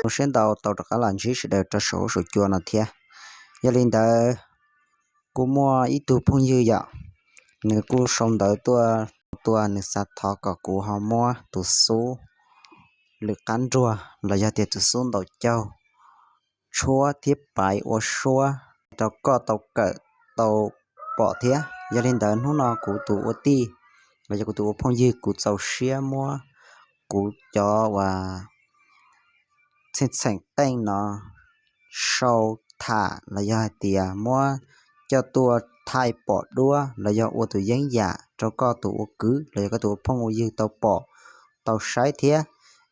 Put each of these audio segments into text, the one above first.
Zoo siab ntau tau rov qab los ntsib sawv daws rau saum huab saum cua no thiab. Yog li ntawd, kuj muaj ib tug phooj ywg yom, nws kuj sau ntawv tuaj, tuaj nws xav thov kom kuv ho muab tus xub lwm qab nruag los yog tias tus xub ntaus caug tshuab thiab paiv ua suab rau koj tau kawm tau pom thiab. Yog li ntawd hnub no kuv tus ua tij los yog kuv tus ua phooj ywg kuv txaus siab muab kuv cov uas txheej txheem qeej no sau tham los yog hais tias muab coj tuaj thaij pom duab los yog ua tus yeeb yam rau koj tus ua kwv los yog koj tus ua phooj ua ywg tau pom tau saib thiab.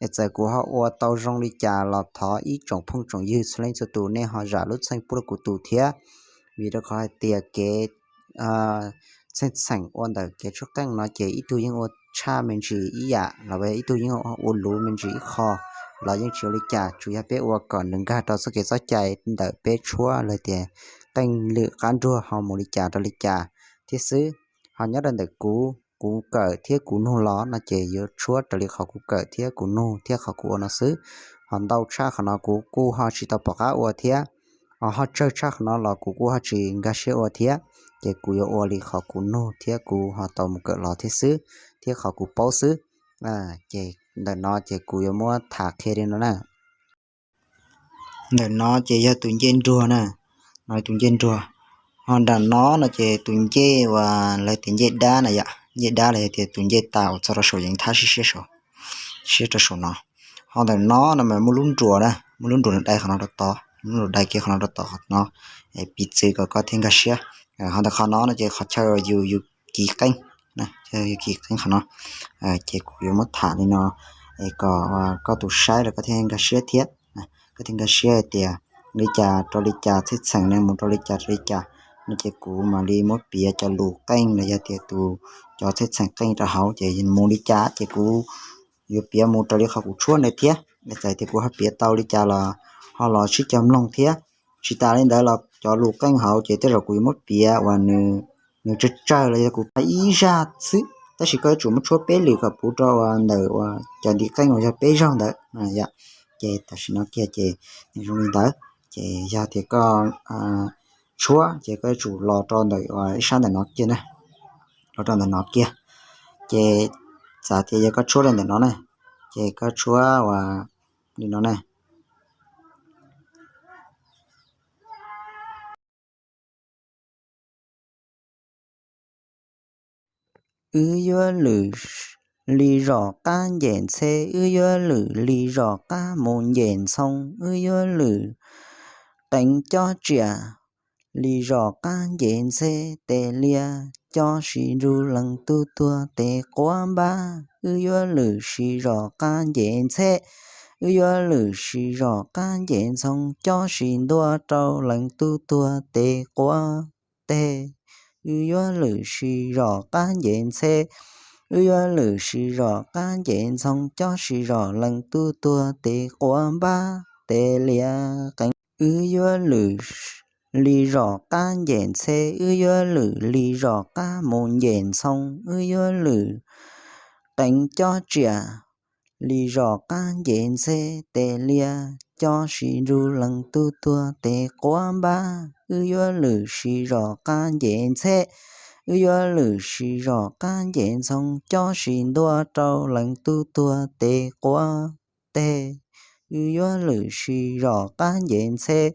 Es txawm kuv ho ua tau zoo li cas los thov ib tsoom phooj tsoom ywg txhua leej txhua tus nej ho zam lub txim pub rau kuv tus thiab. Vim rau qhov hais tias kev txheej txheem ua ntawm kev tshuab qeej no ces ib tug yeej ua tshaj me ntsis ib yam los ib tug yeej ua luv me ntsis ib qho los yeej tsis ua li cas, tsuas yog peb ua kom nws nkag rau txoj kev txoj cai ntawm peb tshuab los tias qeej lwm qab nruag ho mus li cas rau li cas thiab xwb. Ho nyob rau ntawm kuv, kuv kawm thiab kuv nug los no ces yuav tshuab raws li qhov kuv kawm thiab kuv nug thiab qhov kuv ua no xwb. Ho ntau tshaj qhov no kuv kuj ho tsis tau pom qab ua thiab, ho tsawg tshaj qhov no los kuv kuj ho tsis nkag siab ua thiab. Ces kuv yuav ua li qhov kuv nug thiab kuv ho tau mus kawm los thiab xwb, thiab qhov kuv paub xwb. Ces ntawm no ces kuv yuav muab tham qhia li no na. Ntawm no ces yog tus ncej nruag na, no tus ncej nruag. Ho nram no no ces tus ncej uas lawv tias ncej dab na yom, ncej dab los yog tias tus ncej tas uas txog rau saum yeev thab siab siab rau saum no. Ho ntawm no no mas muaj lub nruas na, muaj lub nruas dai qhov no rau tod, lub nruas dai kiag qhov no rau tod qhov no, piv txwv kom koj thiaj nkag siab. Ho ntawm qhov no no ces qhov chaw yus yus kiv qeej, yus kiv qeej qhov no. Ces kuv yuav muab tham li no kom koj tus saib los koj thiaj nkag siab thiab. Koj thiaj nkag siab hais tias li cas rau li cas, txheej txheem ne mus rau li cas rau li cas. No ces kuv mam li muab piav cov lus qeej los yog tias tus, cov txheej txheem qeej rau hauv ces mus li cas ces kuv yuav piav mus raws li qhov kuv tshuab ntawd thiab. Txawm tias kuv ho piav tau li cas los ho los sib cog mloog thiab. Tsis tas li ntawd los cov lus qeej hauv ces tej zaum kuv yuav muab piav uas nws tsawg tsawg los yog kuv piav ib zaj xwb, tab sis koj yuav tsum muab tshuab peb lwm kom puv rau uas ntawm uas cov ntiv qeej uas yog peb zaug ntawd. Ces tam sim no kiag ces zoo li ntawd, ces yog tias koj tshuab ces koj yuav tsum los rau ntawm uas ib sab ntawm no kiag na, los rau ntawm no kiag. Ces txawm tias yog koj tshuab rau ntawm no na, ces koj tshuab uas li no na. Wb yuav lwm li zos qab nce ntxheb, wb yuav lwm li zos qab mus nce ntxhoo, wb yuav lwm qeev cob tsiam li zos qab nce ntxheb, tes liab cob sis nrug leej tub tuag tes quav npab, wb yuav lwm sis zos qab nce ntxheb, wb yuav lwm sis zos qab nce ntxhoo, cob sis ntuav rau leej tub tuag tes quav teg. Wb yuav lwm sis zos qab nce ntxheb, wb yuav lwm sis zos qab nce ntxhoo, cob sis zos leej tub tuag tes quav npab tes liab qeev. Wb yuav lwm li zos qab nce ntxheb, wb yuav lwm li zos qab mus nce ntxhoo, wb yuav lwm qeev cob tsiam li zos qab nce ntxheb, tes liab cob sis nrug leej tub tuag tes quav npab, wb yuav lwm sis zos qab nce ntxheb, wb yuav lwm sis zos qab nce ntxhoo, cob sis ntuav rau leej tub tuag tes quav teg. Wb yuav lwm sis zos qab nce ntxheb,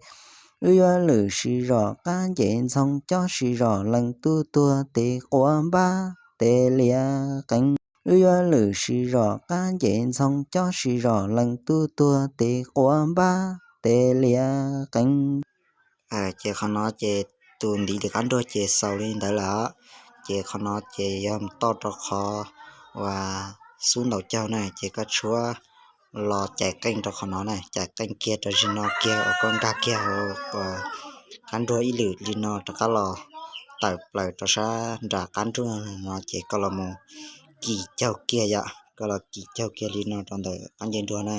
wb yuav lwm sis zos qab nce ntxhoo, cob sis zos leej tub tuag tes quav npab tes liab qeev. Wb yuav lwm sis zos qab nce ntxhoo, cob sis zos leej tub tuag tes quav npab tes liab qeev. Ces qhov no ces tus ntiv lwm qab nruag ces xaus li ntawd lawm. Ces qhov no ces yog mus toj rau qhov uas xub ntaus caug na, ces koj tshuab los cais qeej rau qhov no na, cais qeej kiag rau zim no kiag uas koj nkag kiag hauv qab nruag ib lwm li no rov qab los tawm plaws rau sab nram qab nruag no ces koj los mus kis caug kiag yom, koj los kis caug kiag li no rau ntawm qab nce nruag na.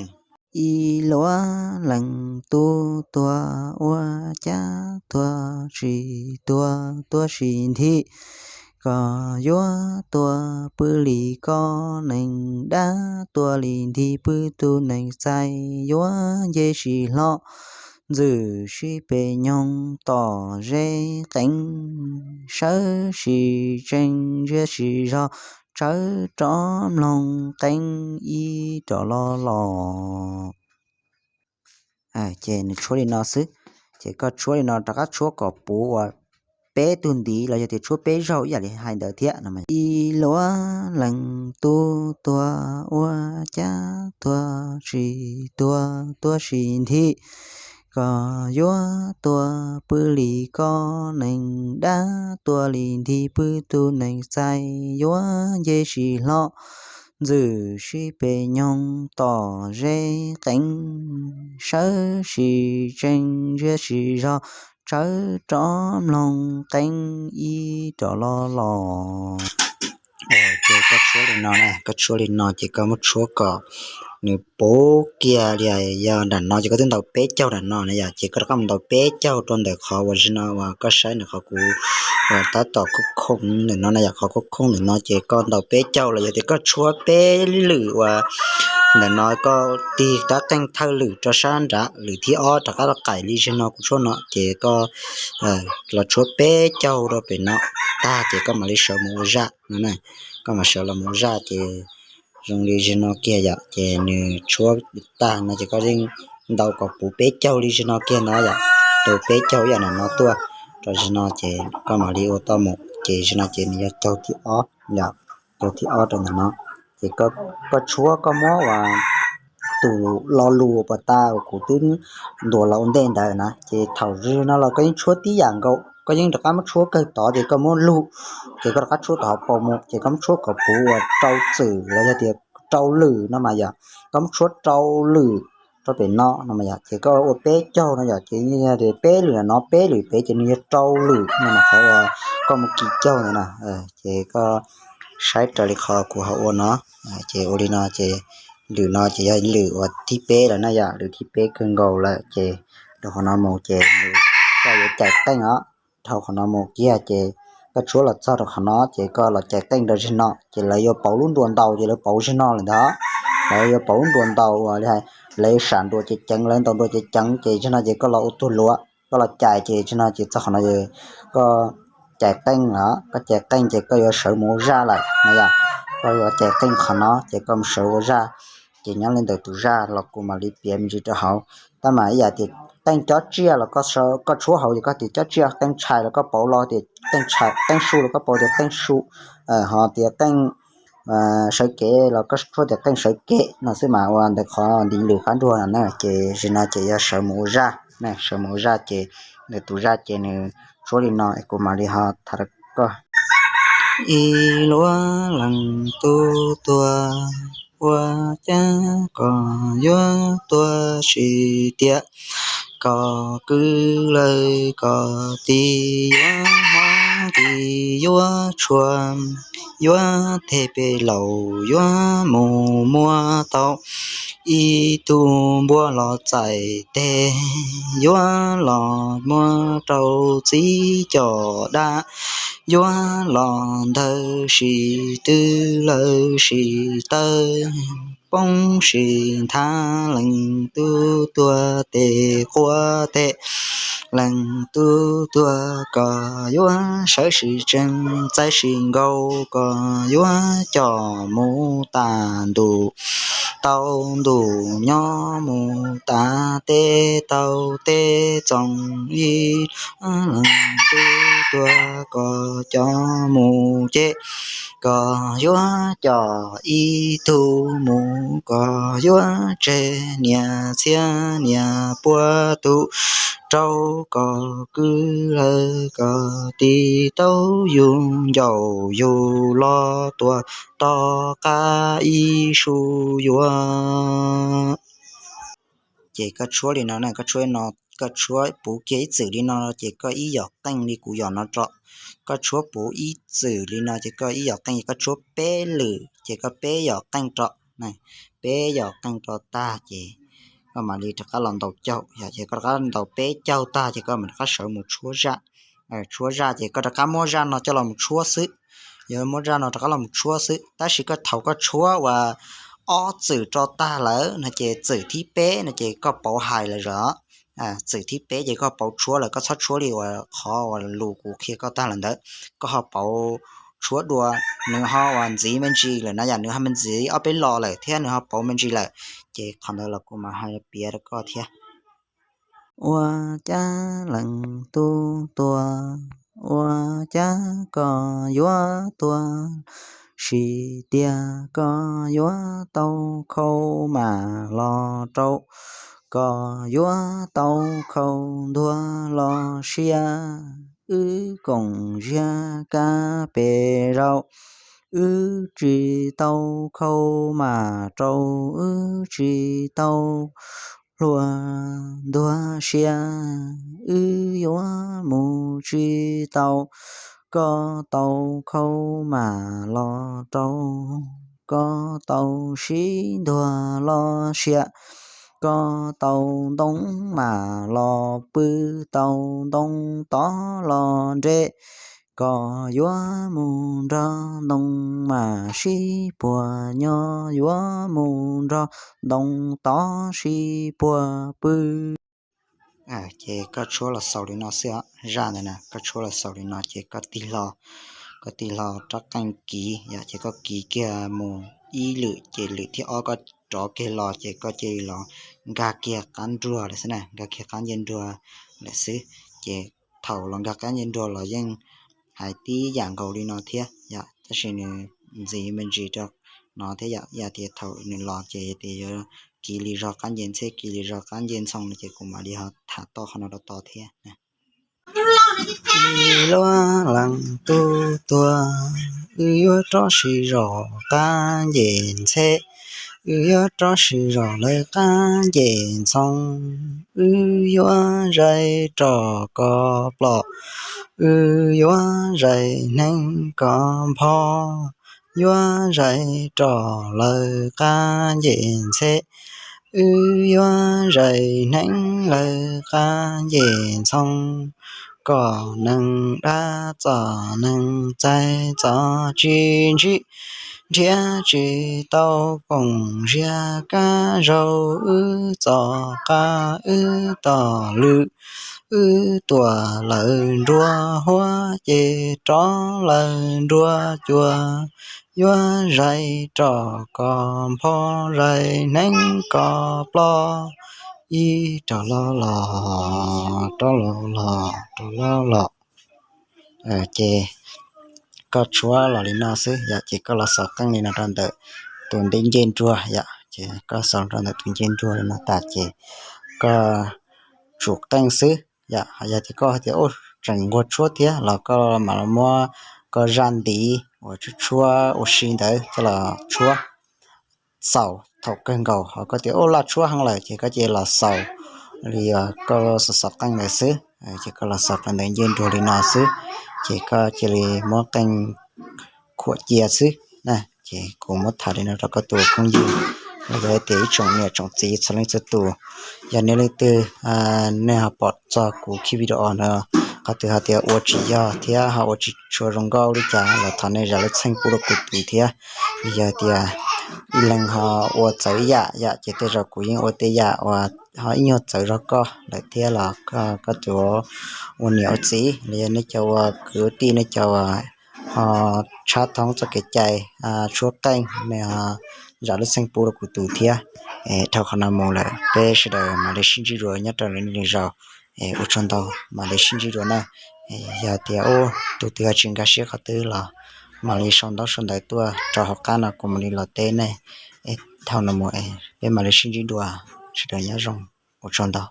Ib luag leej tub tuag ua cas tuag tsis tuag, tuag sis nthi koj yuav tuag pw li koj nees dab, tuag li nthi pw tus nees txais, yuav nce sis hlo ntxwm sib pes nyoog, tom zeb qeeb sawv sis tsees, ntsia sis zog tsawv rov mloog qeeb ib rov lo los. Ces nws tshuab li no xwb. Ces koj tshuab li no rov qab tshuab kom puv uas peb tug ntiv los yog tias tshuab peb zaug ib yam li hais ntawd thiab no. Ib luag leej tub tuag ua cas tuag tsis tuag, tuag sis nthi, koj yuav tuag pw li koj nees dab, tuag li nthi pw tus nees txais, yuav nce sis hlo ntxwm sib pes nyoog, tom zeb qeeb sawv sis tsees, ntsia sis zog tsawv rov mloog qeeb ib rov lo los. Ces koj tshuab li no, koj tshuab li no ces koj muab tshuab kom nws puv kiag li, yog nram no ces koj twb ntaus peb caug nram no na yom, ces koj rov qab mus ntaus peb caug rau ntawm qhov uas zim no uas koj saib nws qhov kuv uas tab tom khooj khooj ntawm no na yom, qhov khooj khooj ntawm no ces koj ntaus peb caug los yog tias koj tshuab peb lwm uas ntawm no koj tig rab qeej thawj lwm rau sab nrad, lwm thib ob rov qab los qaim li zim no kuv tshuab no ces koj los tshuab peb caug rau pem no tag ces koj mam li sawv mus ua zaj no. Koj mam sawv los mus ua zaj ces zoo li zim no kiag yom, ces nws tshuab tag no ces koj yeej ntaus kom puv peb caug li zim no kiag no yom, rau peb caug ib yam nram no tuaj rau zim no ces koj mam li ua tau mus ces zim no ces nws yog caug thib ob yom, caug thib ob rau ntawm no. Ces koj tshuab koj muab uas tus lo lus uas pos tas uas kuv twb ntuas los ua ntej ntawd na, ces thaum zim no los koj yeej tshuab tib yam nkaus, koj yeej rov qab muab tshuab kawg tod ces koj muab lug, ces koj rov qab tshuab tom hauv paus mus ces koj muab tshuab kom puv uas rau txwm los yog tias rau lwm no mas yom, koj muab tshuab rau lwm rau pem no no mas yom, ces koj ua peb caug no yom, ces yog tias peb lwm no peb lwm pem ces nws yog rau lwm no mas qhov uas koj mus kis caug ntawd na. Ces koj saib raws li qhov kuv ho ua no, ces ua li no ces lwm no ces yog lwm uas thib peb lawm na yom, lwm thib peb kawg nkaus lawm ces rau qhov no mus ces koj yuav cais qeej os. Dhau qhov no mus kiag ces koj tshuab los txog rau qhov no ces koj los cais qeej rau zim no ces lawv yuav pauv lub nruas ntaus ces lawv pauv zim no lawm ntag. Lawv yuav pauv lub nruas ntaus uas li hais lawv yuav sam nruas ceev ceev, lawv ntaus nruas ceev ceev ces zim no ces koj los ua tug luav, koj los cais ces zim no ces txog qhov no koj cais qeej los, koj cais qeej ces koj yuav sawv mus ua zaj lawm no yom. Koj yuav cais qeej qhov no ces koj mus sawv ua zaj. Ces nyob li ntawm tus zaj los kuv mam li piav me ntsis rau hauv. Tab mas ib yam tias qeej cob tsiaj los koj tshuab hauv ces koj tias cob tsiaj, qeej tshais los koj pauv los tias qeej tshais, qeej su los koj pauv tias qeej su, ho tias qeej sawv kev los koj tshuab tias qeej sawv kev no xwb mas ua ntawm qhov ntiv lwm qab nruag no na. Ces zim no ces yog sawv mus ua zaj, sawv mus ua zaj ces ntawm tus zaj ces nws tshuab li no es kuv mam li ho tham rau koj. Ib luag leej tub tuag ua cas koj yuav tuag tsis tiam, koj kwv lawm koj tij yuav mob tij yuav tshuaj, yuav teg peb laus yuav mus muab tau ib tug npua los txais teg, yuav los muab rau txib coj dab, yuav los ntawd sis twb lawm sis tawg, poob sis nthav leej tub tuag tes quav teg. Leej tub tuag koj yuav sawv sis tsees txais sis nkaus, koj yuav coj mus tas ntuj tau ntuj, nyob mus tas teb tau teb, txoos ib leej tub tuag koj coj mus ces koj yuav coj ib tug mus, koj yuav tseg niam txhiab niam puag tus, rau koj kwv lawm koj tij tau yus ncaus yus los tuag tom qab ib su yuav. Ces koj tshuab li no, koj tshuab no, koj tshuab puv kiag ib txwm li no ces koj ib yom qeej li kuv yom no rau. Koj tshuab puv ib txwm li no ces koj ib yom qeej, koj tshuab peb lwm ces koj peb yom qeej rau. Peb yom qeej rau tag ces koj mam li rov qab los ntaus caug, yog ces koj rov qab ntaus peb caug tag ces koj mam rov qab sawv mus tshuab zaj. Tshuab zaj ces koj rov qab muab zaj no coj los mus tshuab xwb. Yog muab zaj no rov qab los mus tshuab xwb, tab sis koj thaum koj tshuab uas ob txwm rau tag lawm no ces txwm thib peb no ces koj pauv hais lawm zog. Txwm thib peb ces koj pauv tshuab lawm, koj txhob tshuab li uas qhov uas lus kuv qhia koj tag lawm ntawd. Koj ho pauv tshuab dua, nws ho uas ntxiv me ntsis lawm na yom, nws ho me ntxiv ob peb lo lawm thiab nws ho pauv me ntsis lawm, ces qhov ntawd los kuv mam ho piav rau koj thiab. Ua cas leej tub tuag, ua cas koj yuav tuag, sis tiag koj yuav tau khau mam los rau, koj yuav tau khau ntuag los sia, wb koom ziab kab pem zaum, wb tsis tau khau mam rau, wb tsis tau hlua ntuag sia, wb yuav mus tsis tau, koj tau khau mam los rau, koj tau sib ntuag los sia, koj tau ntoo mam los pw, tau ntoo tod los nres, koj yuav mus nrog ntoo mam sib puag nyob, yuav mus nrog ntoo tod sib puag pw. Ces koj tshuab los xaus li no xwb os, zaj ntawd na koj tshuab los xaus li no ces koj tig hlo, koj tig hlo rab qeej kiv yom, ces koj kiv kiag mus ib lwm ces lwm thib ob koj rov kiag los ces koj cia li los nkag kiag qab nruag lawm xwb na, nkag kiag qab ncej nruag lawm xwb. Ces thaum los nkag qab ncej nruag los yeej hais tib yam nkaus li no thiab yom, tab sis nws ntxiv me ntsis rau no thiab yom, yog tias thaum nws los ces tias yuav kiv li zog qab ncej ntxheb, kiv li zog qab ncej ntxhoo no ces kuv mam li ho tham toj qhov no rau tod thiab. Ib lub leej tub tuag, wb yuav rov sib zog qab ncej ntxheb, wb yuav rov sib zog lawv qab ncej ntxhoo, wb yuav zais roj koj plom, wb yuav zais hneev koj npho, yuav zais roj lawv qab ncej ntxheb, wb yuav zais hneev lawv qab ncej ntxhoo, kom neeg dab txom neeg txaij txom tsis ntsib, nrhiav tsis tau koom ziab kab zaug, wb txoj qab wb tog lwm, wb tuam lawv nruab huab ces rov lawv nruab cua, yuav zais roj koj npho, zais hneev koj plom, ib rov loj los, rov loj los, rov loj los. Ces koj tshuab los li no xwb yom, ces koj los xaus qeej li no rau ntawm tus ncej nruag yom, ces koj xaus rau ntawm tus ncej nruag li no tas ces koj tsum qeej xwb yom. Yog tias koj hais tias tseem nquag tshuab thiab los koj mam los muab koj zaj ntiv uas tshuab tshuab ua si ntawd coj los tshuab xaus thaum kawg nkaus. Ho koj tias ub laj tshuab heev lawm ces koj cia li los xaus li koj xaus xov qeej ntawd xwb, ces koj los xaus rau ntawm ncej nruag li no xwb, ces koj cia li muab qeej khuam cia xwb na. Ces kuv muab tham li no rau koj tus phooj ywg los yog tias ib tsoom niam tsoom txiv txhua leej txhua tus, yog nej leej twg nej ho pom txog kuv ki video no, qhov twg ho tias ua tsis yog thiab ho ua tsis tshua zoo nkauj li cas los thov nej zam lub txim pub rau kuv tus thiab. Yog tias ib leeg ho ua txawv ib yam yom, ces tej zaum kuv yeej ua tej yam uas ho ib nyuag txawv zog koj lawm thiab los koj tus ua niam ua txiv los yog nej cov ua kwv ua tij, nej cov uas ho tshab thoob txoj kev cai tshuab qeej, nej zam lub txim pub rau kuv tus thiab. Dhau qhov no mus lawm peb sawv daws mam li sib ntsib dua nyob rau lwm zaus. Ua tsaug ntau, mam li sib ntsib dua na. Yog tias ub tus twg ho tsis nkag siab qhov twg los mam li sau ntaub sau ntawv tuaj rau hauv qab no kuv mam li los teb nej. Dhau no mus peb mam li sib ntsib dua, sawv daws nyob zoo, ua tsaug ntau.